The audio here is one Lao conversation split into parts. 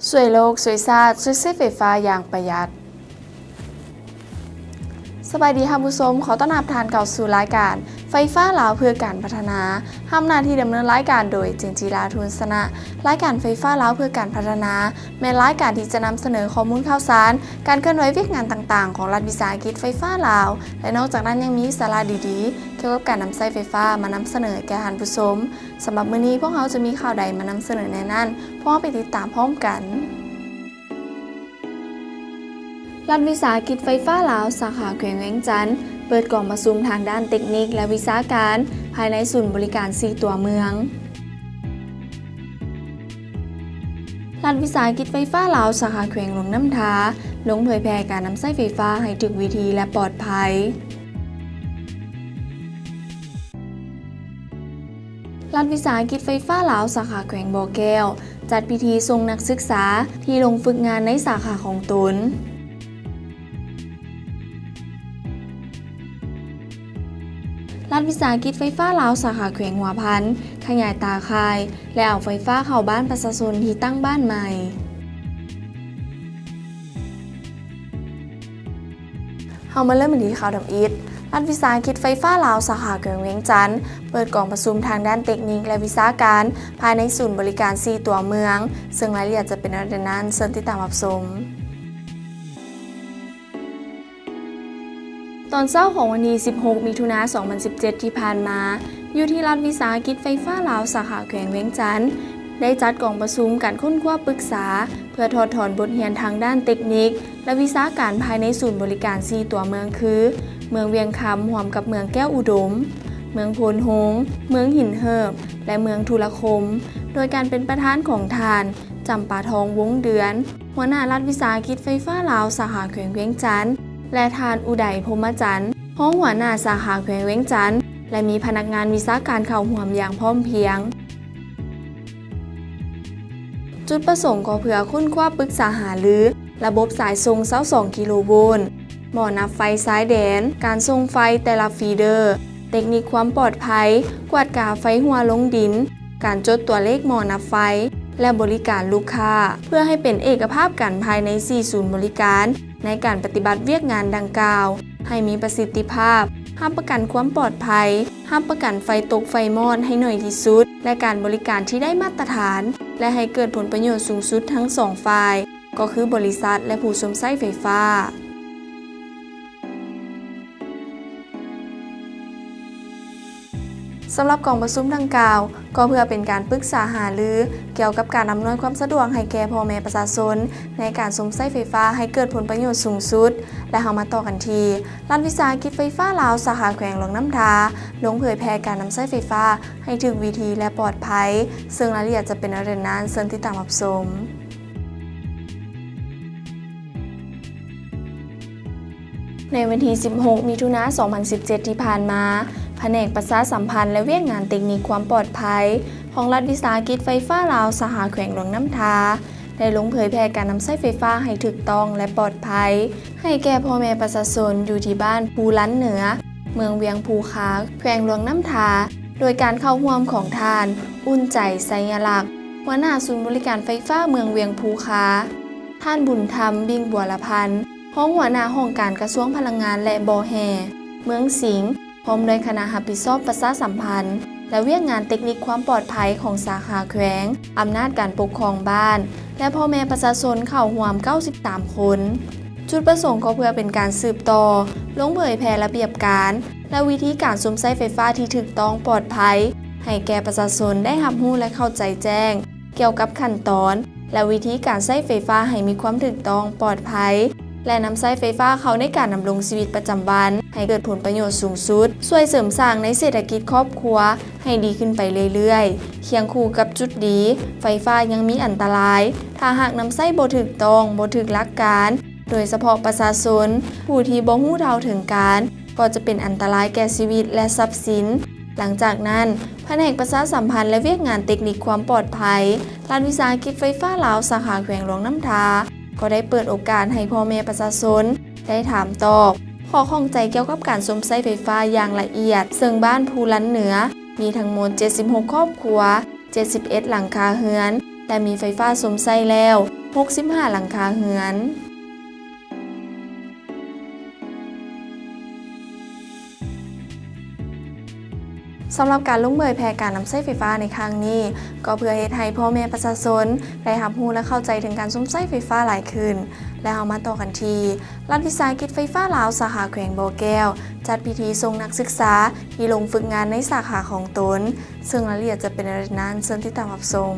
ຊ່ວຍໂລກ, ຊ່ວຍຊາດ, ຊ່ວຍໃຊ້ໄຟຟ້າຢ່າງປະຢັດ. ສະບາຍດີທ່ານຜູ້ຊົມ, ຂໍຕ້ອນຮັບທ່ານເຂົ້າສູ່ລາຍການໄຟຟ້າລາວເພື່ອການພັດທະນາ. ຮັບໜ້າທີ່ດຳເນີນລາຍການໂດຍ ເຈນຈີລາ ທູນຊະນະ. ລາຍການໄຟຟ້າລາວເພື່ອການພັດທະນາ ແມ່ນລາຍການທີ່ຈະນຳສະເໜີຂໍ້ມູນຂ່າວສານ, ການເຄື່ອນໄຫວວຽກງານຕ່າງໆຂອງລັດວິສາຫະກິດໄຟຟ້າລາວ ແລະ ນອກຈາກນັ້ນຍັງມີສາລະດີໆກ່ຽວກັບການນຳໃຊ້ໄຟຟ້າມານຳສະເໜີແກ່ທ່ານຜູ້ຊົມ. ສຳລັບມື້ນີ້ພວກເຮົາຈະມີຂ່າວໃດມານຳສະເໜີແດ່ນັ້ນ, ພວກເຮົາໄປຕິດຕາມພ້ອມກັນ. ລັດວິສາຫະກິດໄຟຟ້າລາວ ສາຂາແຂວງວຽງຈັນ ເປີດກອງປະຊຸມທາງດ້ານເຕັກນິກ ແລະ ວິຊາການ ພາຍໃນສູນບໍລິການສີ່ຕົວເມືອງ. ລັດວິສາຫະກິດໄຟຟ້າລາວ ສາຂາແຂວງຫຼວງນ້ຳທາ ລົງເຜີຍແຜ່ການນຳໃຊ້ໄຟຟ້າໃຫ້ຖືກວິທີ ແລະ ປອດໄພ. ລັດວິສາຫະກິດໄຟຟ້າລາວ ສາຂາແຂວງບໍ່ແກ້ວ ຈັດພິທີສົ່ງນັກສຶກສາທີ່ລົງຝຶກງານໃນສາຂາຂອງຕົນ. ລັດວິສາຫະກິດໄຟຟ້າລາວ ສາຂາແຂວງຫົວພັນ ຂະຫຍາຍຕາຂ່າຍ ແລະ ເອົາໄຟຟ້າເຂົ້າບ້ານປະຊາຊົນທີ່ຕັ້ງບ້ານໃໝ່. ເຮົາມາເລີ່ມກັນທີ່ຂ່າວທຳອິດ. ລັດວິສາຫະກິດໄຟຟ້າລາວ ສາຂາແຂວງວຽງຈັນ ເປີດກອງປະຊຸມທາງດ້ານເຕັກນິກ ແລະ ວິຊາການ ພາຍໃນສູນບໍລິການສີ່ຕົວເມືອງ, ເຊິ່ງລາຍລະອຽດຈະເປັນແນວໃດນັ້ນ ເຊີນຕິດຕາມຮັບຊົມ. ຕອນເຊົ້າຂອງວັນທີສິບຫົກ ມິຖຸນາ ສອງພັນສິບເຈັດ ທີ່ຜ່ານມາ, ຢູ່ທີ່ລັດວິສາຫະກິດໄຟຟ້າລາວ ສາຂາແຂວງວຽງຈັນ ໄດ້ຈັດກອງປະຊຸມການຄົ້ນຄວ້າປຶກສາ ເພື່ອຖອດຖອນບົດຮຽນທາງດ້ານເຕັກນິກ ແລະ ວິຊາການພາຍໃນສູນບໍລິການສີ່ຕົວເມືອງຄື ເມືອງວຽງຄຳ ຮ່ວມກັບເມືອງແກ້ວອຸດົມ, ເມືອງໂພນໂຮງ, ເມືອງຫີນເຫີບ ແລະ ເມືອງທຸລະຄົມ, ໂດຍການເປັນປະທານຂອງທ່ານ ຈຳປາທອງ ວົງເດືອນ ຫົວໜ້າລັດວິສາຫະກິດໄຟຟ້າລາວ ສາຂາແຂວງວຽງຈັນ ແລະ ທ່ານ ອຸໄດ ພົມມະຈັນ ຮອງຫົວໜ້າສາຂາແຂວງວຽງຈັນ ແລະ ມີພະນັກງານວິຊາການເຂົ້າຮ່ວມຢ່າງພ້ອມພຽງ. ຈຸດປະສົງກໍເພື່ອຄົ້ນຄວ້າປຶກສາຫາລືລະບົບສາຍສົ່ງຊາວສອງກິໂລໂວນ, ໝໍ້ນັບໄຟຊາຍແດນ, ການສົ່ງໄຟແຕ່ລະຟີເດີ, ເຕັກນິກຄວາມປອດໄພ, ກວດກາໄຟຮົ່ວລົງດິນ, ການຈົດຕົວເລກໝໍ້ນັບໄຟ ແລະ ບໍລິການລູກຄ້າ ເພື່ອໃຫ້ເປັນເອກະພາບກັນພາຍໃນສີ່ສູນບໍລິການ ໃນການປະຕິບັດວຽກງານດັ່ງກ່າວໃຫ້ມີປະສິດທິພາບ, ຮັບປະກັນຄວາມປອດໄພ, ຮັບປະກັນໄຟຕົກໄຟມອດໃຫ້ໜ້ອຍທີ່ສຸດ ແລະ ການບໍລິການທີ່ໄດ້ມາດຕະຖານ ແລະ ໃຫ້ເກີດຜົນປະໂຫຍດສູງສຸດທັງສອງຝ່າຍ ກໍຄືບໍລິສັດ ແລະ ຜູ້ຊົມໃຊ້ໄຟຟ້າ. ສຳລັບກອງປະຊຸມດັ່ງກ່າວ ກໍເພື່ອເປັນການປຶກສາຫາລືກ່ຽວກັບການອຳນວຍຄວາມສະດວກໃຫ້ແກ່ພໍ່ແມ່ປະຊາຊົນໃນການຊົມໃຊ້ໄຟຟ້າໃຫ້ເກີດຜົນປະໂຫຍດສູງສຸດ ແລະ ເຮົາມາຕໍ່ກັນທີ່ ລັດວິສາຫະກິດໄຟຟ້າລາວ ສາຂາແຂວງຫຼວງນ້ຳທາ ລົງເຜີຍແຜ່ການນຳໃຊ້ໄຟຟ້າໃຫ້ຖືກວິທີ ແລະ ປອດໄພ, ເຊິ່ງລາຍລະອຽດຈະເປັນແນວໃດນັ້ນ ເຊີນຕິດຕາມຮັບຊົມ. ໃນວັນທີສິບຫົກ ມິຖຸນາ ສອງພັນສິບເຈັດ ທີ່ຜ່ານມາ, ພະແນກປະຊາສຳພັນ ແລະ ວຽກງານເຕັກນິກຄວາມປອດໄພ ຂອງລັດວິສາຫະກິດໄຟຟ້າລາວ ສາຂາແຂວງຫຼວງນ້ຳທາ ໄດ້ລົງເຜີຍແຜ່ການນຳໃຊ້ໄຟຟ້າໃຫ້ຖືກຕ້ອງ ແລະ ປອດໄພ ໃຫ້ແກ່ພໍ່ແມ່ປະຊາຊົນຢູ່ທີ່ບ້ານພູລັນເໜືອ ເມືອງວຽງພູຄາ ແຂວງຫຼວງນ້ຳທາ ໂດຍການເຂົ້າຮ່ວມຂອງທ່ານ ອຸ່ນໃຈ ໄຊຍະລັກ ຫົວໜ້າສູນບໍລິການໄຟຟ້າເມືອງວຽງພູຄາ, ທ່ານ ບຸນທຳ ບິ່ງບົວລະພັນ ຮອງຫົວໜ້າຫ້ອງການກະຊວງພະລັງງານ ແລະ ບໍ່ແຮ່ ເມືອງສິງ ພ້ອມດ້ວຍຄະນະຮັບຜິດຊອບປະຊາສຳພັນ ແລະ ວຽກງານເຕັກນິກຄວາມປອດໄພຂອງສາຂາແຂວງ, ອຳນາດການປົກຄອງບ້ານ ແລະ ພໍ່ແມ່ປະຊາຊົນເຂົ້າຮ່ວມເກົ້າສິບສາມຄົນ. ຈຸດປະສົງກໍເພື່ອເປັນການສືບຕໍ່ ລົງເຜີຍແຜ່ລະບຽບການ ແລະ ວິທີການຊົມໃຊ້ໄຟຟ້າທີ່ຖືກຕ້ອງປອດໄພ ໃຫ້ແກ່ປະຊາຊົນໄດ້ຮັບຮູ້ ແລະ ເຂົ້າໃຈແຈ້ງ ກ່ຽວກັບຂັ້ນຕອນ ແລະ ວິທີການໃຊ້ໄຟຟ້າໃຫ້ມີຄວາມຖືກຕ້ອງ, ປອດໄພ ແລະ ນຳໃຊ້ໄຟຟ້າເຂົ້າໃນການດຳລົງຊີວິດປະຈຳວັນໃຫ້ເກີດຜົນປະໂຫຍດສູງສຸດ, ຊ່ວຍເສີມສ້າງໃນເສດຖະກິດຄອບຄົວໃຫ້ດີຂຶ້ນໄປເລື້ອຍໆ. ຄຽງຄູ່ກັບຈຸດດີ, ໄຟຟ້າຍັງມີອັນຕະລາຍ ຖ້າຫາກນຳໃຊ້ບໍ່ຖືກຕ້ອງ, ບໍ່ຖືກຫຼັກການ, ໂດຍສະເພາະປະຊາຊົນຜູ້ທີ່ບໍ່ຮູ້ເທົ່າເຖິງການ ກໍຈະເປັນອັນຕະລາຍແກ່ຊີວິດ ແລະ ຊັບສິນ. ຫຼັງຈາກນັ້ນ, ພະແນກປະຊາສຳພັນ ແລະ ວຽກງານເຕັກນິກຄວາມປອດໄພ ລັດວິສາຫະກິດໄຟຟ້າລາວ ສາຂາແຂວງຫຼວງນ້ຳທາ ກໍໄດ້ເປີດໂອກາດໃຫ້ພໍ່ແມ່ປະຊາຊົນໄດ້ຖາມຕອບຂໍ້ຂ້ອງໃຈກ່ຽວກັບການຊົມໃຊ້ໄຟຟ້າຢ່າງລະອຽດ, ເຊິ່ງບ້ານພູລັນເໜືອມີທັງໝົດເຈັດສິບຫົກຄອບຄົວ, ເຈັດສິບເອັດຫຼັງຄາເຮືອນ ແລະ ມີໄຟຟ້າຊົມໃຊ້ແລ້ວ ຫົກສິບຫ້າຫຼັງຄາເຮືອນ. ສຳລັບການລົງເບີຍແຜ່ການນຳໃຊ້ໄຟຟ້າໃນຄັ້ງນີ້ ກໍເພື່ອເຮັດໃຫ້ພໍ່ແມ່ປະຊາຊົນໄດ້ຮັບຮູ້ ແລະ ເຂົ້າໃຈເຖິງການຊົມໃຊ້ໄຟຟ້າຫຼາຍຂຶ້ນ. ແລະ ເຮົາມາຕໍ່ກັນທີ່ ລັດວິສາຫະກິດໄຟຟ້າລາວ ສາຂາແຂວງບໍ່ແກ້ວ ຈັດພິທີສົ່ງນັກສຶກສາທີ່ລົງຝຶກງານໃນສາຂາຂອງຕົນ, ເຊິ່ງລາຍລະອຽດຈະເປັນແນວໃດນັ້ນ ເຊີນຕິດຕາມຮັບຊົມ.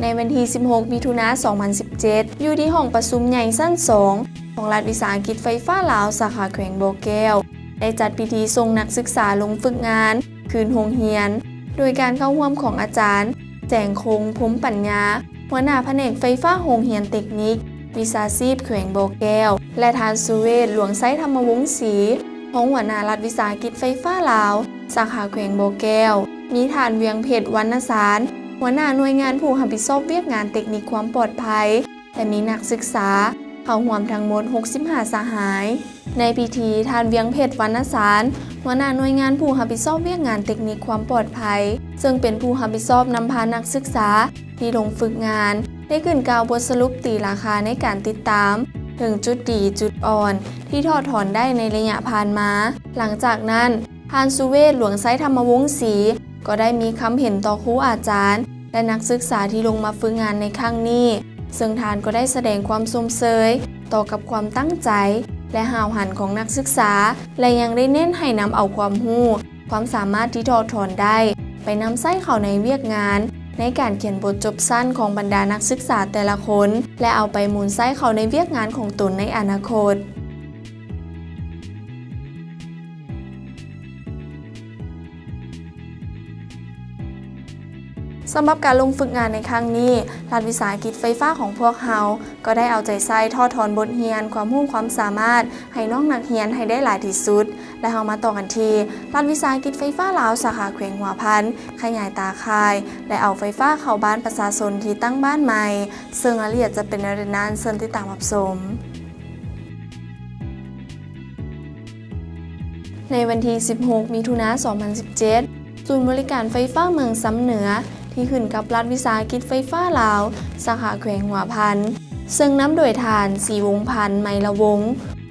ໃນວັນທີສິບຫົກ ມິຖຸນາ ສອງພັນສິບເຈັດ ຢູ່ທີ່ຫ້ອງປະຊຸມໃຫຍ່ຊັ້ນສອງ ຂອງລັດວິສາຫະກິດໄຟຟ້າລາວ ສາຂາແຂວງບໍ່ແກ້ວ ໄດ້ຈັດພິທີສົ່ງນັກສຶກສາລົງຝຶກງານຄືນໂຮງຮຽນ ໂດຍການເຂົ້າຮ່ວມຂອງອາຈານ ແສງຄົງ ພົມປັນຍາ ຫົວໜ້າພະແນກໄຟຟ້າໂຮງຮຽນເຕັກນິກວິຊາຊີບແຂວງບໍ່ແກ້ວ ແລະ ທ່ານ ສຸເວດ ຫຼວງໄຊທຳມະວົງສີ ຮອງຫົວໜ້າລັດວິສາຫະກິດໄຟຟ້າລາວ ສາຂາແຂວງບໍ່ແກ້ວ, ມີທ່ານ ວຽງເພັດ ວັນນະສານ ຫົວໜ້າໜ່ວຍງານຜູ້ຮັບຜິດຊອບວຽກງານເຕັກນິກຄວາມປອດໄພ ແລະ ມີນັກສຶກສາເຂົ້າຮ່ວມທັງໝົດຫົກສິບຫ້າສະຫາຍ. ໃນພິທີ ທ່ານ ວຽງເພັດ ວັນນະສານ ຫົວໜ້າໜ່ວຍງານຜູ້ຮັບຜິດຊອບວຽກງານເຕັກນິກຄວາມປອດໄພ ເຊິ່ງເປັນຜູ້ຮັບຜິດຊອບນຳພານັກສຶກສາທີ່ລົງຝຶກງານ ໄດ້ຂຶ້ນກ່າວບົດສະຫຼຸບຕີລາຄາໃນການຕິດຕາມເຖິງຈຸດດີຈຸດອ່ອນທີ່ຖອດຖອນໄດ້ໃນໄລຍະຜ່ານມາ. ຫຼັງຈາກນັ້ນ ທ່ານ ສຸເວດ ຫຼວງໄຊທຳມະວົງສີ ກໍໄດ້ມີຄຳເຫັນຕໍ່ຄູອາຈານ ແລະ ນັກສຶກສາທີ່ລົງມາຝຶກງານໃນຄັ້ງນີ້, ເຊິ່ງທ່ານກໍໄດ້ສະແດງຄວາມຊົມເຊີຍຕໍ່ກັບຄວາມຕັ້ງໃຈ ແລະ ຫ້າວຫັນຂອງນັກສຶກສາ ແລະ ຍັງໄດ້ເນັ້ນໃຫ້ນຳເອົາຄວາມຮູ້, ຄວາມສາມາດທີ່ຖອດຖອນໄດ້ ໄປນຳໃຊ້ເຂົ້າໃນວຽກງານ ໃນການຂຽນບົດຈົບຊັ້ນຂອງບັນດານັກສຶກສາແຕ່ລະຄົນ ແລະ ເອົາໄປໝູນໃຊ້ເຂົ້າໃນວຽກງານຂອງຕົນໃນອະນາຄົດ. ສຳລັບການລົງຝຶກງານໃນຄັ້ງນີ້, ລັດວິສາຫະກິດໄຟຟ້າຂອງພວກເຮົາກໍໄດ້ເອົາໃຈໃສ່ຖອດຖອນບົດຮຽນ, ຄວາມຮູ້, ຄວາມສາມາດໃຫ້ນ້ອງນັກຮຽນໃຫ້ໄດ້ຫຼາຍທີ່ສຸດ. ແລະ ເຮົາມາຕໍ່ກັນທີ່ລັດວິສາຫະກິດໄຟຟ້າລາວ ສາຂາແຂວງຫົວພັນ ຂະຫຍາຍຕາຂ່າຍ ແລະ ເອົາໄຟຟ້າເຂົ້າບ້ານປະຊາຊົນທີ່ຕັ້ງບ້ານໃໝ່, ເຊິ່ງລາຍລະອຽດຈະເປັນແນວໃດນັ້ນ ເຊີນຕິດຕາມຮັບຊົມ. ໃນວັນທີສິບຫົກ ມິຖຸນາ ສອງພັນສິບເຈັດ ສູນບໍລິການໄຟຟ້າເມືອງຊຳເໜືອ ທີ່ຂຶ້ນກັບລັດວິສາຫະກິດໄຟຟ້າລາວ ສາຂາແຂວງຫົວພັນ ເຊິ່ງນຳໂດຍທ່ານ ສີວົງພັນ ໄມລະວົງ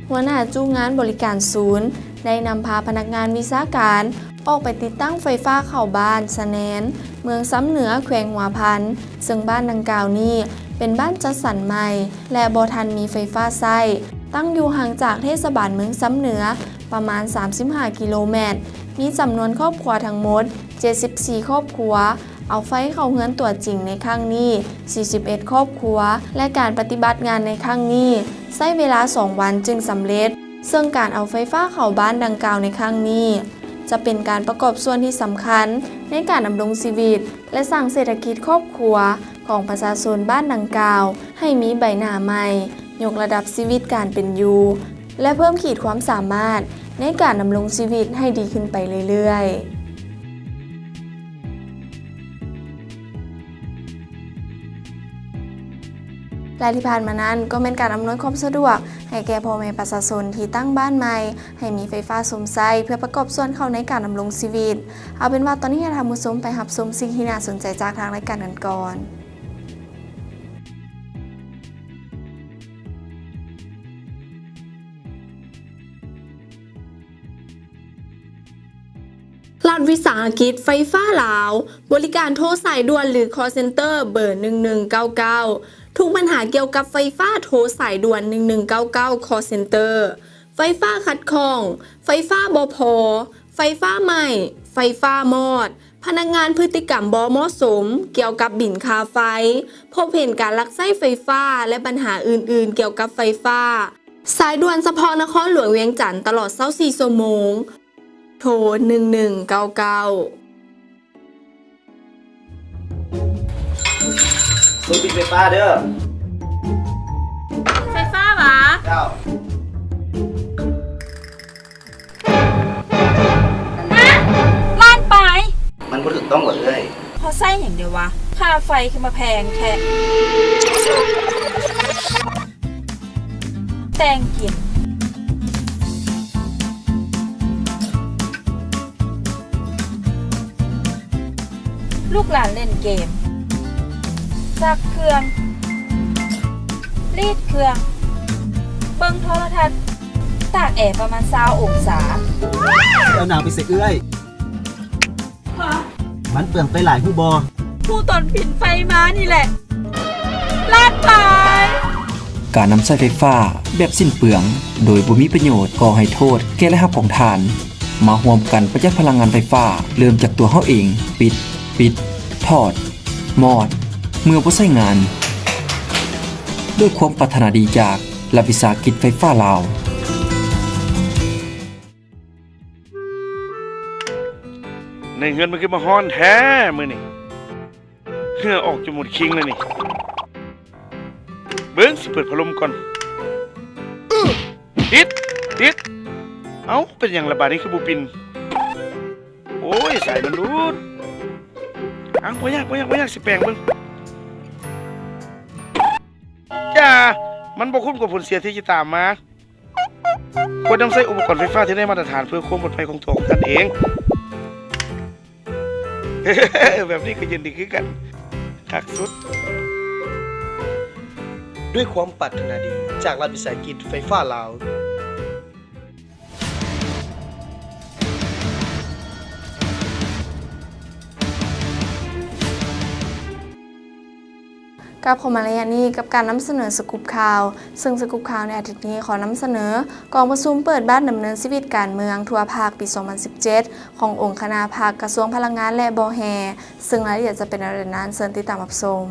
ຫົວໜ້າຈຸງານບໍລິການສູນ ໄດ້ນຳພາພະນັກງານວິຊາການອອກໄປຕິດຕັ້ງໄຟຟ້າເຂົ້າບ້ານສະແນນ ເມືອງຊຳເໜືອ ແຂວງຫົວພັນ, ເຊິ່ງບ້ານດັ່ງກ່າວນີ້ເປັນບ້ານຈັດສັນໃໝ່ ແລະ ບໍ່ທັນມີໄຟຟ້າໃຊ້, ຕັ້ງຢູ່ຫ່າງຈາກເທດສະບານເມືອງຊຳເໜືອປະມານສາມສິບຫ້າກິໂລແມັດ, ມີຈຳນວນຄອບຄົວທັງໝົດເຈັດສິບສີ່ຄອບຄົວ, ເອົາໄຟເຂົ້າເຮືອນຕົວຈິງໃນຄັ້ງນີ້ສີ່ສິບເອັດຄອບຄົວ ແລະ ການປະຕິບັດງານໃນຄັ້ງນີ້ໃຊ້ເວລາສອງວັນຈຶ່ງສຳເລັດ, ເຊິ່ງການເອົາໄຟຟ້າເຂົ້າບ້ານດັ່ງກ່າວໃນຄັ້ງນີ້ ຈະເປັນການປະກອບສ່ວນທີ່ສຳຄັນໃນການດຳລົງຊີວິດ ແລະ ສ້າງເສດຖະກິດຄອບຄົວຂອງປະຊາຊົນບ້ານດັ່ງກ່າວໃຫ້ມີໃບໜ້າໃໝ່, ຍົກລະດັບຊີວິດການເປັນຢູ່ ແລະ ເພີ່ມຂີດຄວາມສາມາດໃນການດຳລົງຊີວິດໃຫ້ດີຂຶ້ນໄປເລື້ອຍໆ. ແລະ ທີ່ຜ່ານມານັ້ນກໍແມ່ນການອຳນວຍຄວາມສະດວກໃຫ້ແກ່ພໍ່ແມ່ປະຊາຊົນທີ່ຕັ້ງບ້ານໃໝ່ ໃຫ້ມີໄຟຟ້າຊົມໃຊ້ ເພື່ອປະກອບສ່ວນເຂົ້າໃນການດຳລົງຊີວິດ. ເອົາເປັນວ່າຕອນນີ້ໃຫ້ທ່ານຜູ້ຊົມໄປຮັບຊົມສິ່ງທີ່ໜ້າສົນໃຈຈາກທາງລາຍການກັນກ່ອນ. ລັດວິສາຫະກິດໄຟຟ້າລາວ ບໍລິການໂທສາຍດ່ວນ ຫຼື ຄອລເຊັນເຕີ ເບີໜຶ່ງໜຶ່ງເກົ້າເກົ້າ. ທຸກບັນຫາກ່ຽວກັບໄຟຟ້າ ໂທສາຍດ່ວນໜຶ່ງໜຶ່ງເກົ້າເກົ້າ ຄອລເຊັນເຕີ. ໄຟຟ້າຂັດຂ້ອງ, ໄຟຟ້າບໍ່ພໍ, ໄຟຟ້າໄໝ້, ໄຟຟ້າມອດ, ພະນັກງານພຶດຕິກຳບໍ່ເໝາະສົມກ່ຽວກັບບິນຄ່າໄຟ, ພົບເຫັນການລັກໃຊ້ໄຟຟ້າ ແລະ ບັນຫາອື່ນໆກ່ຽວກັບໄຟຟ້າ. ສາຍດ່ວນສະເພາະນະຄອນຫຼວງວຽງຈັນ ຕະຫຼອດຊາວສີ່ຊົ່ວໂມງ. ໂທ ໜຶ່ງໜຶ່ງເກົ້າເກົ້າ. ສູນປິດໄຟຟ້າເດີ້. ໄຟຟ້າຫວາ? ເຈົ້າ. ຮະ? ລ້ານປາຍ? ມັນບໍ່ຖືກຕ້ອງຫວາເອື້ອຍ? ເຮົາໃຊ້ຫຍັງເດວະ? ຄ່າໄຟຄືມາແພງແທ້. ແຕ່ງກິນ. ລູກຫຼານເລ່ນເກມ, ຊັກເຄື່ອງ, ລີດເຄື່ອງ, ເບິ່ງໂທລະທັດ, ຕາກແອປະມານຊາວອົງສາ. ເອົາໜາວໄປໃສ່ເອື້ອຍ. ມັນເປືອງໄຟຫຼາຍຮູ້ບໍ່? ຜູ້ຕົນຜິນໄຟມານີ້ແຫຼະ ລາດໄປ. ການນຳໃຊ້ໄຟຟ້າແບບສິ້ນເປືອງ ໂດຍບໍ່ມີປະໂຫຍດ ກໍ່ໃຫ້ໂທດແກ່ລາຍຮັບຂອງທ່ານ. ມາຮ່ວມກັນປະຢັດພະລັງງານໄຟຟ້າ ເລີ່ມຈາກຕົວເຮົາເອງ. ປິດ, ປິດ, ຖອດ, ມອດ ເມື່ອບໍ່ໃຊ້ງານ. ດ້ວຍຄວາມປາດຖະໜາດີຈາກລັດວິສາຫະກິດໄຟຟ້າລາວ. ໃນເຮືອນມັນຄືມາຮ້ອນແທ້ມື້ນີ້ ເຫື່ອອອກຈົນໝົດຄີງແລ້ວນີ້. ເບິ່ງ ຊິເປີດພັດລົມກ່ອນ. ຕິດ ຕິດ. ເອົ້າ ເປັນຫຍັງລະບາດນີ້ຄືບໍ່ປິ່ນ? ໂອ້ຍ ສາຍມັນຫຼຸດ. ເອົ້າ ບໍ່ຍາກ ບໍ່ຍາກ ບໍ່ຍາກ ຊິແປງເບິ່ງ. ຢ່າ ມັນບໍ່ຄຸ້ມກັບຜົນເສຍທີ່ຈະຕາມມາ. ຄວນນຳໃຊ້ອຸປະກອນໄຟຟ້າທີ່ໄດ້ມາດຕະຖານເພື່ອຄວາມປອດໄພຂອງຕົວຂອງທ່ານເອງ. ແບບນີ້ກໍເຢັນດີຄືກັນ. ຄັກສຸດ. ດ້ວຍຄວາມປາດຖະໜາດີຈາກລັດວິສາຫະກິດໄຟຟ້າລາວ. ກັບເຂົ້າມາໄລຍະນີ້ກັບການນຳສະເໜີສະກຸບຂ່າວ, ເຊິ່ງສະກຸບຂ່າວໃນອາທິດນີ້ຂໍນຳສະເໜີ ກອງປະຊຸມເປີດບ້ານດຳເນີນຊີວິດການເມືອງທົ່ວພາກປີສອງພັນສິບເຈັດ ຂອງອົງຄະນະພັກກະຊວງພະລັງງານ ແລະ ບໍ່ແຮ່, ເຊິ່ງລາຍລະອຽດຈະເປັນແນວໃດນັ້ນ ເຊີນຕິດຕາມຮັບຊົມ.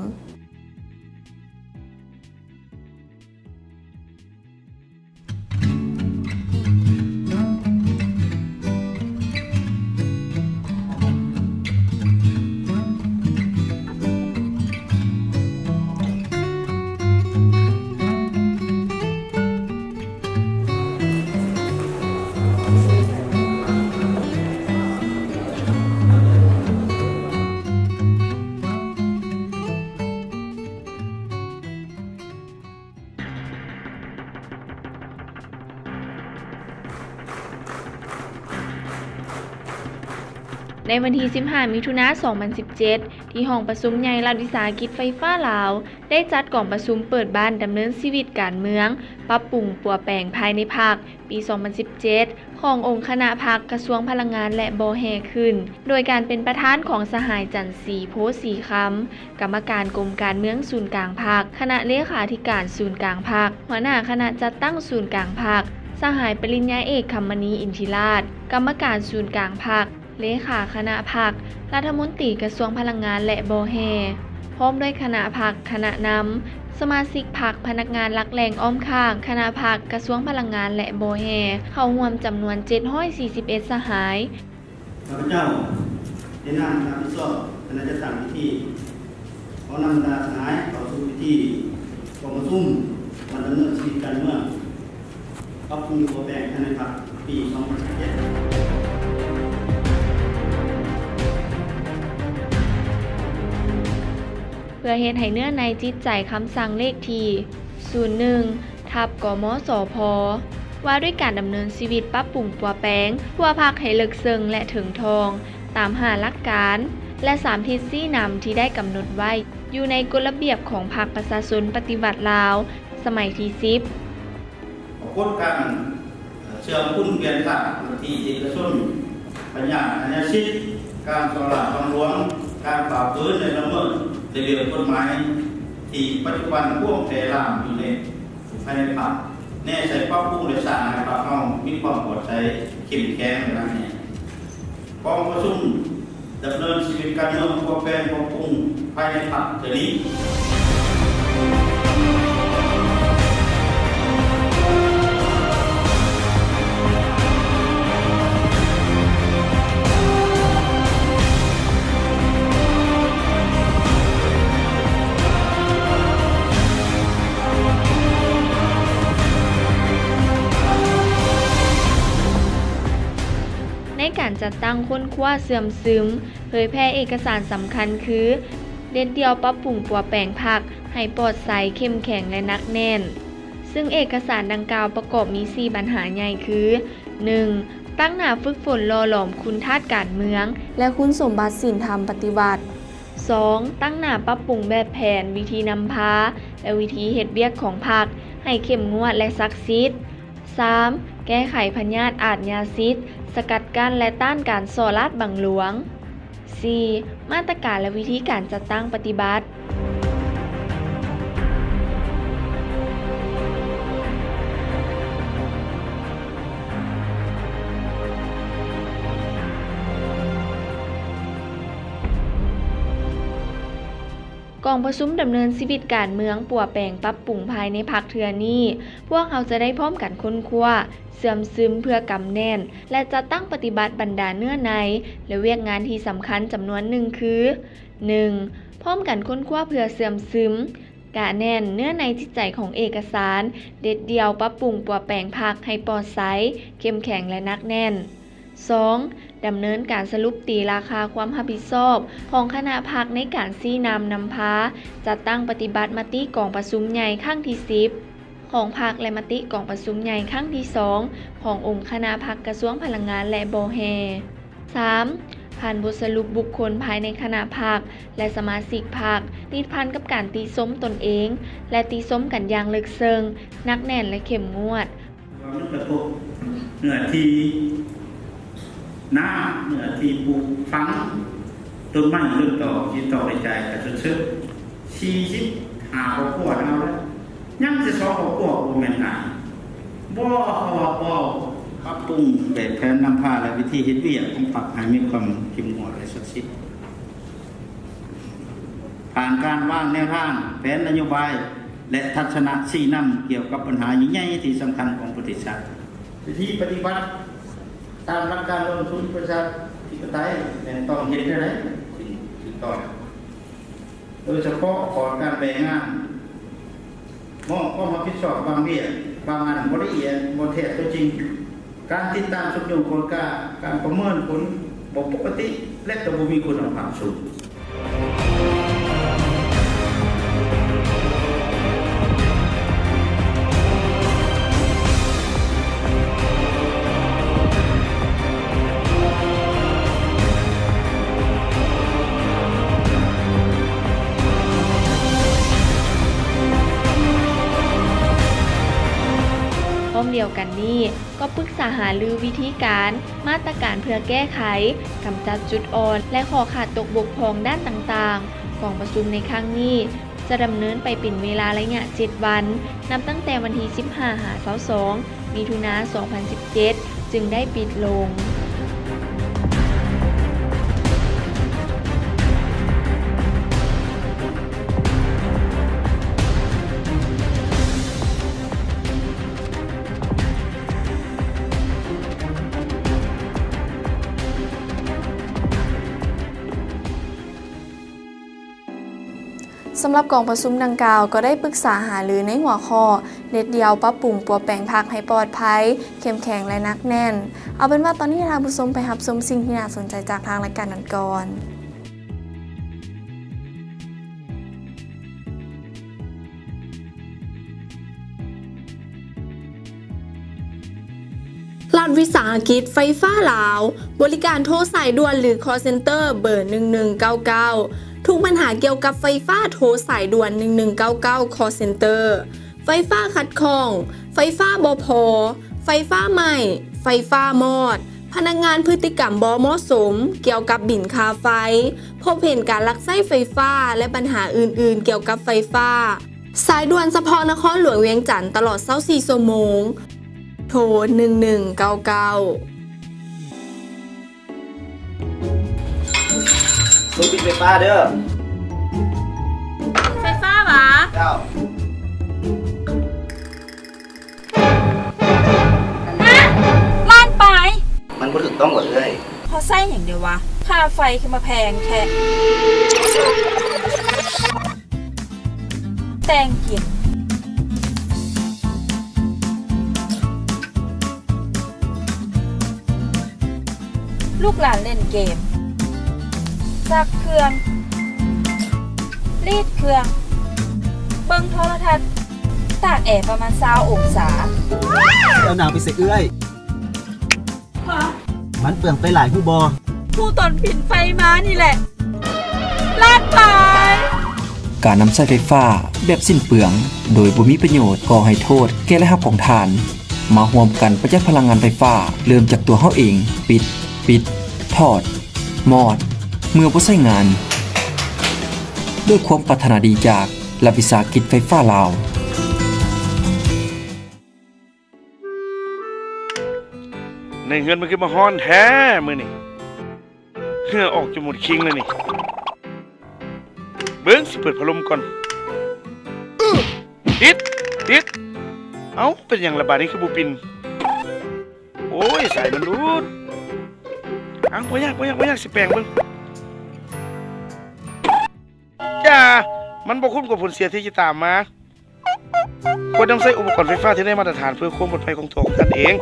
ໃນວັນທີສິບຫ້າ ມິຖຸນາ ສອງພັນສິບເຈັດ ທີ່ຫ້ອງປະຊຸມໃຫຍ່ລັດວິສາຫະກິດໄຟຟ້າລາວ ໄດ້ຈັດກອງປະຊຸມເປີດບ້ານດຳເນີນຊີວິດການເມືອງ, ປັບປຸງປົວແປງພາຍໃນພັກ ປີສອງພັນສິບເຈັດ ຂອງອົງຄະນະພັກກະຊວງພະລັງງານ ແລະ ບໍ່ແຮ່ຂຶ້ນ ໂດຍການເປັນປະທານຂອງສະຫາຍ ຈັນສີ ໂພສີຄຳ ກຳມະການກົມການເມືອງສູນກາງພັກ, ຄະນະເລຂາທິການສູນກາງພັກ, ຫົວໜ້າຄະນະຈັດຕັ້ງສູນກາງພັກ, ສະຫາຍປະລິນຍາເອກ ຄຳມະນີ ອິນທິລາດ ກຳມະການສູນກາງພັກ, ເລຂາຄະນະພັກ, ລັດຖະມົນຕີກະຊວງພະລັງງານ ແລະ ບໍ່ແຮ່ ພ້ອມດ້ວຍຄະນະພັກ, ຄະນະນຳ, ສະມາຊິກພັກ, ພະນັກງານຫຼັກແຫຼ່ງອ້ອມຂ້າງຄະນະພັກກະຊວງພະລັງງານ ແລະ ບໍ່ແຮ່ ເຂົ້າຮ່ວມຈຳນວນເຈັດຮ້ອຍສີ່ສິບເອັດສະຫາຍ. ຂ້າພະເຈົ້າ ໃນນາມຄະນະຮັບຜິດຊອບຄະນະຈັດຕັ້ງພິທີ ຂໍນຳບັນດາສະຫາຍເຂົ້າສູ່ພິທີກອງປະຊຸມ ວັນດຳເນີນຊີວິດການເມືອງ ປັບປຸງປົວແປງພາຍໃນພັກ ປີສອງພັນສິບເຈັດ. ເພື່ອເຮັດໃຫ້ເນື້ອໃນຈິດໃຈຄຳສັ່ງເລກທີ ສູນໜຶ່ງ ທັບ ກມສພ ວ່າດ້ວຍການດຳເນີນຊີວິດປັບປຸງປົວແປງທົ່ວພັກໃຫ້ເລິກເຊິ່ງ ແລະ ເຖິງທ່ອງ ຕາມຫ້າຫຼັກການ ແລະ ສາມທິດຊີ້ນຳທີ່ໄດ້ກຳນົດໄວ້ຢູ່ໃນກົດລະບຽບຂອງພັກປະຊາຊົນປະຕິວັດລາວ ສະໄໝທີສິບ. ປາກົດການເຊື່ອມຄູນປ່ຽນທາດໜ້າທີ່ເອກະຊົນ, ບັນຍາອາຍາສິດ, ການສໍ້ລາດບັງຫຼວງ, ການຝ່າຝືນ ແລະ ລະເມີດລະບຽບກົດໝາຍ ທີ່ປັດຈຸບັນພວມແຜ່ລາມຢູ່ໃນ ພາຍໃນພັກ ແນໃສ່ປັບປຸງ ແລະ ສ້າງໃຫ້ພັກເຮົາມີຄວາມປອດໃສ ເຂັ້ມແຂງ ແລະ ໜັກແໜ້ນ. ກອງປະຊຸມ ດຳເນີນຊີວິດການເມືອງ ປົວແປງປັບປຸງພາຍໃນພັກເທື່ອນີ້. ໃນການຈັດຕັ້ງຄົ້ນຄວ້າເຊື່ອມຊຶມ ເຜີຍແຜ່ເອກະສານສຳຄັນຄື ເດັດດ່ຽວປັບປຸງປົວແປງພັກໃຫ້ປອດໃສ, ເຂັ້ມແຂງ ແລະ ໜັກແໜ້ນ, ຊຶ່ງເອກະສານດັ່ງກ່າວປະກອບມີສີ່ບັນຫາໃຫຍ່ຄື ໜຶ່ງ ຕັ້ງໜ້າຝຶກຝົນຫຼໍ່ຫຼອມຄຸນທາດການເມືອງ ແລະ ຄຸນສົມບັດສິນທຳປະຕິວັດ. ສອງ ຕັ້ງໜ້າປັບປຸງແບບແຜນ, ວິທີນຳພາ ແລະ ວິທີເຮັດວຽກຂອງພັກໃຫ້ເຂັ້ມງວດ ແລະ ສັກສິດ. ສາມ ແກ້ໄຂພະຍາດອາດຍາຊິດ, ສະກັດກັ້ນ ແລະ ຕ້ານການສໍ້ລາດບັງຫຼວງ. ສີ່ ມາດຕະການ ແລະ ວິທີການຈັດຕັ້ງປະຕິບັດ. ກອງປະຊຸມດຳເນີນຊີວິດການເມືອງ ປົວແປງປັບປຸງພາຍໃນພັກເທື່ອນີ້, ພວກເຮົາຈະໄດ້ພ້ອມກັນຄົ້ນຄວ້າ, ເຊື່ອມຊຶມເພື່ອກຳແໜ້ນ ແລະ ຈັດຕັ້ງປະຕິບັດບັນດາເນື້ອໃນ ແລະ ວຽກງານທີ່ສຳຄັນຈຳນວນໜຶ່ງຄື: ໜຶ່ງ ພ້ອມກັນຄົ້ນຄວ້າເພື່ອເຊື່ອມຊຶມ, ກະແໜ້ນເນື້ອໃນຈິດໃຈຂອງເອກະສານ, ເດັດດ່ຽວປັບປຸງປົວແປງພັກໃຫ້ປອດໃສ, ເຂັ້ມແຂງ ແລະ ໜັກແໜ້ນ. ສອງ ດຳເນີນການສະຫຼຸບຕີລາຄາຄວາມຮັບຜິດຊອບຂອງຄະນະພັກໃນການຊີ້ນຳນຳພາ ຈັດຕັ້ງປະຕິບັດມະຕິກອງປະຊຸມໃຫຍ່ຄັ້ງທີສິບຂອງພັກ ແລະ ມະຕິກອງປະຊຸມໃຫຍ່ຄັ້ງທີສອງຂອງອົງຄະນະພັກກະຊວງພະລັງງານ ແລະ ບໍ່ແຮ່. ສາມ ຜ່ານບົດສະຫຼຸບບຸກຄົນພາຍໃນຄະນະພັກ ແລະ ສະມາຊິກພັກ ຕິດພັນກັບການຕິຊົມຕົນເອງ ແລະ ຕິຊົມກັນຢ່າງເລິກເຊິ່ງ, ໜັກແໜ້ນ ແລະ ເຂັ້ມງວດ. ວ່າມັນກະທົບເນື້ອທີ່ນາ, ເນື້ອທີ່ປູກຝັງ, ຕົ້ນໄມ້ຕົ້ນຕອກທີ່ຕ້ອງໄດ້ຈ່າຍຄ່າຊົດເຊີຍ ສີ່ສິບຫ້າຄອບຄົວເຮົາແລ້ວ, ຍັງແຕ່ສອງຄອບຄົວ ບໍ່ແມ່ນໜ້າຍ. ບໍ່ ເພາະວ່າບໍ່ປັບປຸງແບບແຜນນຳພາ ແລະ ວິທີເຮັດວຽກຂອງພັກໃຫ້ມີຄວາມເຂັ້ມງວດ ແລະ ສັກສິດ. ຜ່ານການວາງແນວທາງ, ແຜນນະໂຍບາຍ ແລະ ທັດສະນະຊີ້ນຳກ່ຽວກັບບັນຫາໃຫຍ່ໆທີ່ສຳຄັນຂອງປະເທດຊາດ. ວິທີປະຕິບັດຕາມຫຼັກການລວມສູນປະຊາທິປະໄຕ ແມ່ນຕ້ອງເຮັດແນວໃດຈຶ່ງຖືກຕ້ອງ, ໂດຍສະເພາະຂອງການແບ່ງງານ, ມອບຄວາມຮັບຜິດຊອບບາງວຽກ, ບາງອັນບໍ່ລະອຽດ, ບໍ່ແທບຕົວຈິງ. ການຕິດຕາມຊຸກຍູ້ໂຄນກາ, ການປະເມີນຜົນບໍ່ປົກກະຕິ ແລະ ກໍບໍ່ມີຄຸນນະພາບສູງ. ພ້ອມດຽວກັນນີ້ ກໍປຶກສາຫາລືວິທີການ, ມາດຕະການເພື່ອແກ້ໄຂ, ກຳຈັດຈຸດອ່ອນ ແລະ ຂໍ້ຂາດຕົກບົກຜ່ອງດ້ານຕ່າງໆ. ກອງປະຊຸມໃນຄັ້ງນີ້ຈະດຳເນີນໄປເປັນເວລາໄລຍະເຈັດວັນ, ນັບຕັ້ງແຕ່ວັນທີສິບຫ້າ ຫາ ຊາວສອງ ມິຖຸນາ ສອງພັນສິບເຈັດ ຈຶ່ງໄດ້ປິດລົງ. ສຳລັບກອງປະຊຸມດັ່ງກ່າວ ກໍໄດ້ປຶກສາຫາລືໃນຫົວຂໍ້ ເດັດດ່ຽວປັບປຸງປົວແປງພັກໃຫ້ປອດໄພ, ເຂັ້ມແຂງ ແລະ ໜັກແໜ້ນ. ເອົາເປັນວ່າຕອນນີ້ທ່ານຜູ້ຊົມໄປຮັບຊົມສິ່ງທີ່ໜ້າສົນໃຈຈາກທາງລາຍການກັນກ່ອນ. ລັດວິສາຫະກິດໄຟຟ້າລາວ ບໍລິການໂທສາຍດ່ວນ ຫຼື ຄອລເຊັນເຕີ ເບີ ໜຶ່ງໜຶ່ງເກົ້າເກົ້າ. ທຸກບັນຫາກ່ຽວກັບໄຟຟ້າ ໂທສາຍດ່ວນ ໜຶ່ງໜຶ່ງເກົ້າເກົ້າ ຄອລເຊັນເຕີ. ໄຟຟ້າຂັດຂ້ອງ, ໄຟຟ້າບໍ່ພໍ, ໄຟຟ້າໄໝ້, ໄຟຟ້າມອດ, ພະນັກງານພຶດຕິກຳບໍ່ເໝາະສົມກ່ຽວກັບບິນຄ່າໄຟ, ພົບເຫັນການລັກໃຊ້ໄຟຟ້າ ແລະ ບັນຫາອື່ນໆກ່ຽວກັບໄຟຟ້າ. ສາຍດ່ວນສະເພາະນະຄອນຫຼວງວຽງຈັນ ຕະຫຼອດຊາວສີ່ຊົ່ວໂມງ. ໂທ ໜຶ່ງໜຶ່ງເກົ້າເກົ້າ. ສູນປິດໄຟຟ້າເດີ້. ໄຟຟ້າຫວາ? ເຈົ້າ. ຮະ? ລ້ານປາຍ? ມັນບໍ່ຖືກຕ້ອງຫວາເອື້ອຍ? ເຂົາໃຊ້ຫຍັງເດວະ? ຄ່າໄຟຄືມາແພງແທ້. ແຕ່ງກິນ. ລູກຫຼານຫຼິ້ນເກມ, ຊັກເຄື່ອງ, ລີດເຄື່ອງ, ເບິ່ງໂທລະທັດ, ຕາກແອປະມານຊາວອົງສາ. ເຈົ້າໜາວໄປໃສເອື້ອຍ? ຮະ? ມັນເປືອງໄຟຫຼາຍຮູ້ບໍ່? ຜູ້ຕົນຜິນໄຟມານີ້ແຫຼະ. ລ້ານ ການນຳໃຊ້ໄຟຟ້າແບບສິ້ນເປືອງ ໂດຍບໍ່ມີປະໂຫຍດ ກໍ່ໃຫ້ໂທດແກ່ລາຍຮັບຂອງທ່ານ. ມາຮ່ວມກັນປະຢັດພະລັງງານໄຟຟ້າ ເລີ່ມຈາກຕົວເຮົາເອງ. ປິດ, ປິດ, ຖອດ, ມອດ ເມື່ອບໍ່ໃຊ້ງານ. ດ້ວຍຄວາມປາດຖະໜາດີຈາກລັດວິສາຫະກິດໄຟຟ້າລາວ. ໃນເຮືອນມັນຄືມາຮ້ອນແທ້ມື້ນີ້ ເຫື່ອອອກຈົນໝົດຄີງແລ້ວນີ້. ເບິ່ງ ຊິເປີດພັດລົມກ່ອນ. ຕິດ ຕິດ. ເອົ້າ ເປັນຫຍັງລະບາດນີ້ຄືບໍ່ປິ່ນ? ໂອ້ຍ ສາຍມັນຫຼຸດ. ເອົ້າ ບໍ່ຍາກ ບໍ່ຍາກ ບໍ່ຍາກ ຊິແປງເບິ່ງ. ຢ່າ ມັນບໍ່ຄຸ້ມກັບຜົນເສຍທີ່ຈະຕາມມາ. ຄວນນຳໃຊ້ອຸປະກອນໄຟຟ້າທີ່ໄດ້ມາດຕະຖານເພື່ອຄວາມປອດໄພຂອງຕົວຂອງທ່ານເອງ.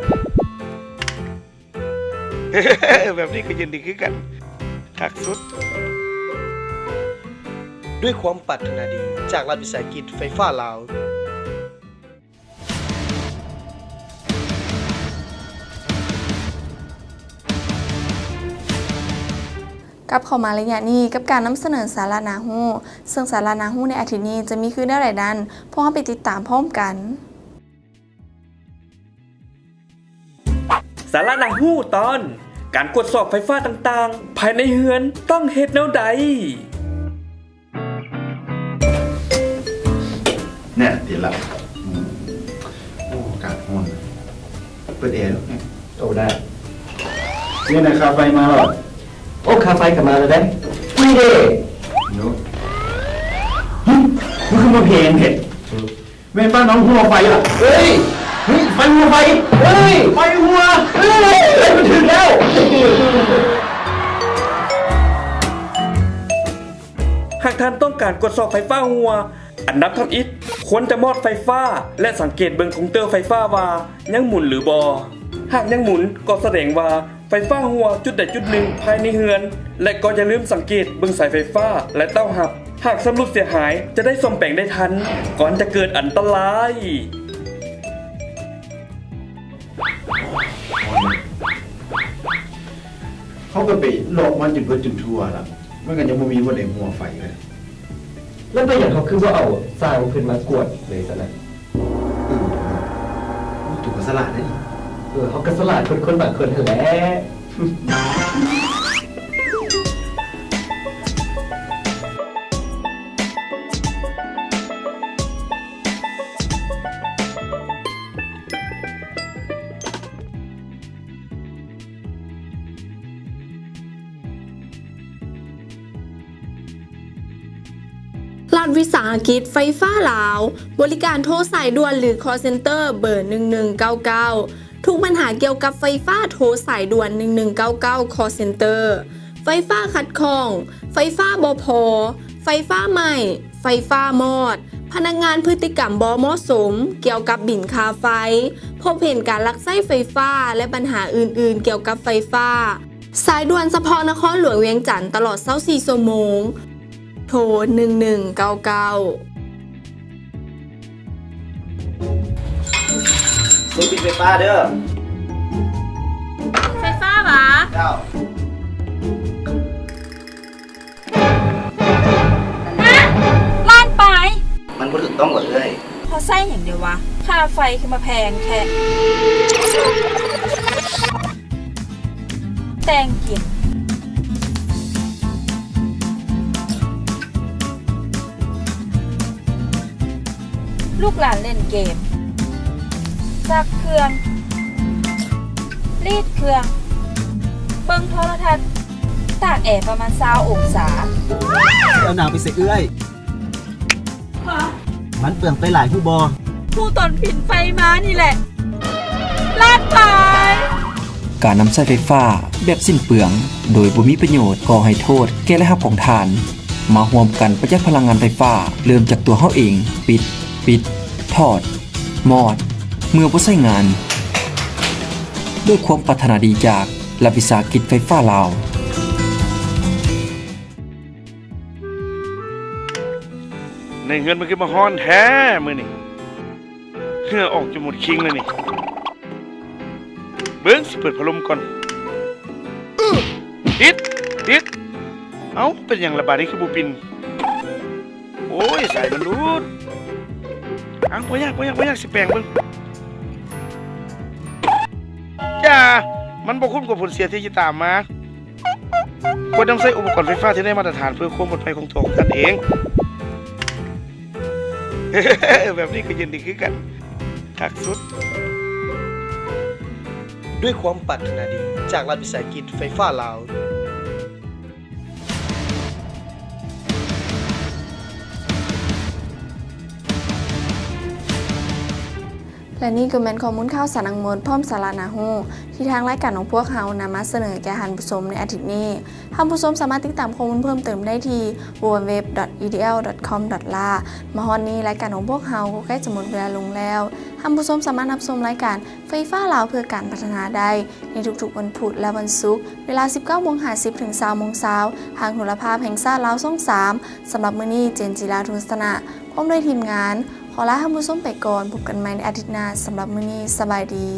ແບບນີ້ກໍເຢັນດີຄືກັນ. ຄັກສຸດ. ດ້ວຍຄວາມປາດຖະໜາດີຈາກລັດວິສາຫະກິດໄຟຟ້າລາວ. ກັບເຂົ້າມາໄລຍະນີ້ກັບການນຳສະເໜີສາລະໜ້າຮູ້, ເຊິ່ງສາລະໜ້າຮູ້ໃນອາທິດນີ້ຈະມີຄືແນວໃດນັ້ນ, ພວກເຮົາໄປຕິດຕາມພ້ອມກັນ. ສາລະໜ້າຮູ້ຕອນ ການກວດສອບໄຟຟ້າຕ່າງໆ ພາຍໃນເຮືອນຕ້ອງເຮັດແນວໃດ? ແນ່ ເຢັນລະ. ອືມ ໂອ້ ອາກາດຮ້ອນ. ເປີດແອເນາະ. ໂອ້ ໄດ້. ເປັນໄງ ຄ່າໄຟມາແລ້ວ? ໂອ້ ຄ່າໄຟກໍມາແລ້ວເດ້. ນີ້ເດ້. ໂຍ ຫຶ ມັນຄືມາແພງແທ້? ເອີ ແມ່ນບ້ານນ້ອງຮົ່ວໄຟລະ. ເອີຍ ເຮີ້ຍ ໄຟຮົ່ວໄຟ. ເອີຍ ໄຟຮົ່ວ. ເອີຍ ເອີຍ ມັນຖືກແລ້ວ. ຫາກທ່ານຕ້ອງການກວດສອບໄຟຟ້າຮົ່ວ, ອັນດັບທຳອິດຄວນຈະມອດໄຟຟ້າ ແລະ ສັງເກດເບິ່ງຄົງເຕີໄຟຟ້າວ່າຍັງໝູນຫຼືບໍ່. ຫາກຍັງໝູນກໍສະແດງວ່າໄຟຟ້າຮົ່ວຈຸດໃດຈຸດໜຶ່ງພາຍໃນເຮືອນ ແລະ ກໍຢ່າລືມສັງເກດເບິ່ງສາຍໄຟຟ້າ ແລະ ເຕົ້າຮັບ. ຫາກຊຳລຸດເສຍຫາຍ ຈະໄດ້ສ້ອມແປງໄດ້ທັນ ກ່ອນຈະເກີດອັນຕະລາຍ. ເຮົາກໍໄປເລາະມາຈົນເບິດຈົນທົ່ວລະ ມັນກໍຍັງບໍ່ມີບ່ອນໃດຮົ່ວໄຟເລີຍ. ແລ້ວເປັນຫຍັງເຮົາຄືບໍ່ເອົາຊ່າງເພິ່ນມາກວດເລີຍຊັ້ນນະ? ເອີ ໂອ້ ໂຕກໍສະຫຼາດເດ້. ເອີ ເຮົາກໍສະຫຼາດກວ່າຄົນບາງຄົນຫັ້ນແຫຼະ. ລັດວິສາຫະກິດໄຟຟ້າລາວ ບໍລິການໂທສາຍດ່ວນ ຫຼື ຄອລເຊັນເຕີ ເບີ ໜຶ່ງໜຶ່ງເກົ້າເກົ້າ. ທຸກບັນຫາກ່ຽວກັບໄຟຟ້າ ໂທສາຍດ່ວນ ໜຶ່ງໜຶ່ງເກົ້າເກົ້າ ຄອລເຊັນເຕີ. ໄຟຟ້າຂັດຂ້ອງ, ໄຟຟ້າບໍ່ພໍ, ໄຟຟ້າໄໝ້, ໄຟຟ້າມອດ, ພະນັກງານພຶດຕິກຳບໍ່ເໝາະສົມກ່ຽວກັບບິນຄ່າໄຟ, ພົບເຫັນການລັກໃຊ້ໄຟຟ້າ ແລະ ບັນຫາອື່ນໆກ່ຽວກັບໄຟຟ້າ. ສາຍດ່ວນສະເພາະນະຄອນຫຼວງວຽງຈັນ ຕະຫຼອດຊາວສີ່ຊົ່ວໂມງ. ໂທ ໜຶ່ງໜຶ່ງເກົ້າເກົ້າ. ເຊັກບິນໄຟຟ້າເດີ້. ໄຟຟ້າຫວາ? ເຈົ້າ. ຮະ? ລ້ານປາຍ? ມັນບໍ່ຖືກຕ້ອງຫວາເອື້ອຍ? ເຮົາໃຊ້ຫຍັງເດວະ? ຄ່າໄຟຄືມາແພງແທ້. ແຕ່ງກິນ ລູກຫຼານເລ່ນເກມ ຊັກເຄື່ອງ ລີດເຄື່ອງ ເບິ່ງໂທລະທັດ ຕາກແອປະມານຊາວອົງສາ. ເອົາໜາວໄປໃສ່ເອື້ອຍ. ມັນເປືອງໄຟຫຼາຍຮູ້ບໍ່? ຮູ້ຕອນບິນໄຟມານີ້ແຫຼະ. ລ້ານປາຍ. ການນຳໃຊ້ໄຟຟ້າແບບສິ້ນເປືອງ ໂດຍບໍ່ມີປະໂຫຍດ ກໍ່ໃຫ້ໂທດແກ່ລາຍຮັບຂອງທ່ານ. ມາຮ່ວມກັນປະຢັດພະລັງງານໄຟຟ້າ ເລີ່ມຈາກຕົວເຮົາເອງ. ປິດ, ປິດ, ຖອດ, ມອດ ເມື່ອບໍ່ໃຊ້ງານ. ດ້ວຍຄວາມປາດຖະໜາດີຈາກລັດວິສາຫະກິດໄຟຟ້າລາວ. ໃນເຮືອນມັນຄືມາຮ້ອນແທ້ມື້ນີ້ ເຫື່ອອອກຈົນໝົດຄີງແລ້ວນີ້. ເບິ່ງ ຊິເປີດພັດລົມກ່ອນ. ຕິດ ຕິດ. ເອົ້າ ເປັນຫຍັງລະບາດນີ້ຄືບໍ່ປິ່ນ? ໂອ້ຍ ສາຍມັນຫຼຸດ. ເອົ້າ ບໍ່ຍາກ ບໍ່ຍາກ ບໍ່ຍາກ ຊິແປງເບິ່ງ. ຢ່າ ມັນບໍ່ຄຸ້ມກັບຜົນເສຍທີ່ຈະຕາມມາ. ຄວນນຳໃຊ້ອຸປະກອນໄຟຟ້າທີ່ໄດ້ມາດຕະຖານເພື່ອຄວາມປອດໄພຂອງຕົວຂອງທ່ານເອງ. ແບບນີ້ກໍເຢັນດີຄືກັນ. ຄັກສຸດ. ດ້ວຍຄວາມປາດຖະໜາດີຈາກລັດວິສາຫະກິດໄຟຟ້າລາວ. ແລະນີ້ກໍແມ່ນຂໍ້ມູນຂ່າວສານທັງໝົດ ພ້ອມສາລະໜ້າຮູ້ ທີ່ທາງລາຍການຂອງພວກເຮົານຳມາສະເໜີແກ່ທ່ານຜູ້ຊົມໃນອາທິດນີ້. ທ່ານຜູ້ຊົມສາມາດຕິດຕາມຂໍ້ມູນເພີ່ມເຕີມໄດ້ທີ່ www.edl.com.la. ມາຮອດນີ້ລາຍການຂອງພວກເຮົາກໍໃກ້ຈະໝົດເວລາລົງແລ້ວ. ທ່ານຜູ້ຊົມສາມາດຮັບຊົມລາຍການໄຟຟ້າລາວເພື່ອການພັດທະນາໄດ້ໃນທຸກໆວັນພຸດ ແລະ ວັນສຸກ ເວລາ ສິບເກົ້າໂມງຫ້າສິບ ເຖິງ ຊາວໂມງເຊົ້າ ທາງໂທລະພາບແຫ່ງຊາດລາວ ຊ່ອງສາມ. ສຳລັບມື້ນີ້ ເຈນ ຈີລາ ທຸນສະນະ ພ້ອມດ້ວຍທີມງານ ຂໍລາທ່ານຜູ້ຊົມໄປກ່ອນ. ພົບກັນໃໝ່ໃນອາທິດໜ້າ. ສຳລັບມື້ນີ້ ສະບາຍດີ.